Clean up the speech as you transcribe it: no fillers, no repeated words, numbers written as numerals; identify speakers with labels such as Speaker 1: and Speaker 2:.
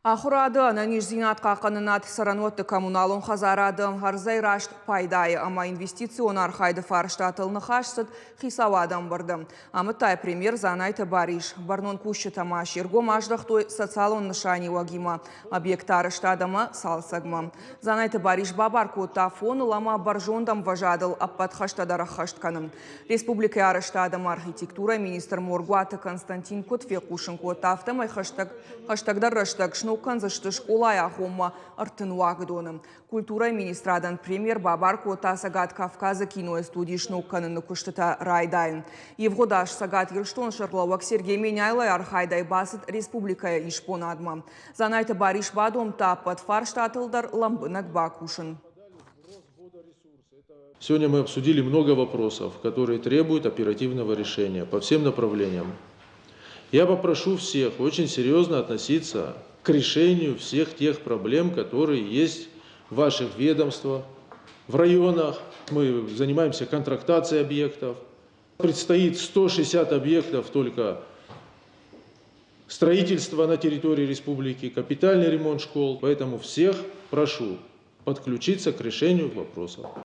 Speaker 1: Ахуырады, ӕнӕниздзинад хъахъхъӕнынад, цӕрӕнуӕтты коммуналон хӕдзарады, ӕрдзӕй раст пайдайы ӕмӕ инвестицион архайды фарстатыл ныхас цыд хицауады ӕмбырды. Амыдта премьер Дзанайты Барис. Бӕрнон кусджытӕ ма се ргом аздӕхтой социалон нысаниуӕгимӕ объекты арӕзтад ӕмӕ цалцӕгмӕ. Дзанайты Барис бабар кодта афоныл ӕмӕ бӕрзонд ӕмвӕзадыл ӕппӕт хӕстӕ дӕр ӕххӕст кӕнын. Республикӕйы арӕзтад ӕмӕ архитектурӕйы министр Моргуаты Константин куыд фехъусын кодта, афтӕмӕй хӕстӕг Хӕстӕгдӕр рӕстӕг сног кӕндзысты скъолайы агъоммӕ 30 уагдоны. Культурӕйы министрадӕн премьер бабар кодта Цӕгат Кавказы кинойы студи сног кӕныны куыстытӕ райдайын. Ивгъуыд аз Цӕгат Ирыстоны сӕргълӕууӕг Сергей Меняйлойы архайдӕй бацыд республикӕйы исбонадмӕ. Дзанайты Барис бадомдта ӕппӕт фарстатыл дӕр лӕмбынӕг бакусын.
Speaker 2: Сегодня мы обсудили много вопросов, которые требуют оперативного решения по всем направлениям. Я попрошу всех очень серьезно относиться к решению всех тех проблем, которые есть в ваших ведомствах, в районах. Мы занимаемся контрактацией объектов. Предстоит 160 объектов только строительства на территории республики, капитальный ремонт школ. Поэтому всех прошу подключиться к решению вопросов.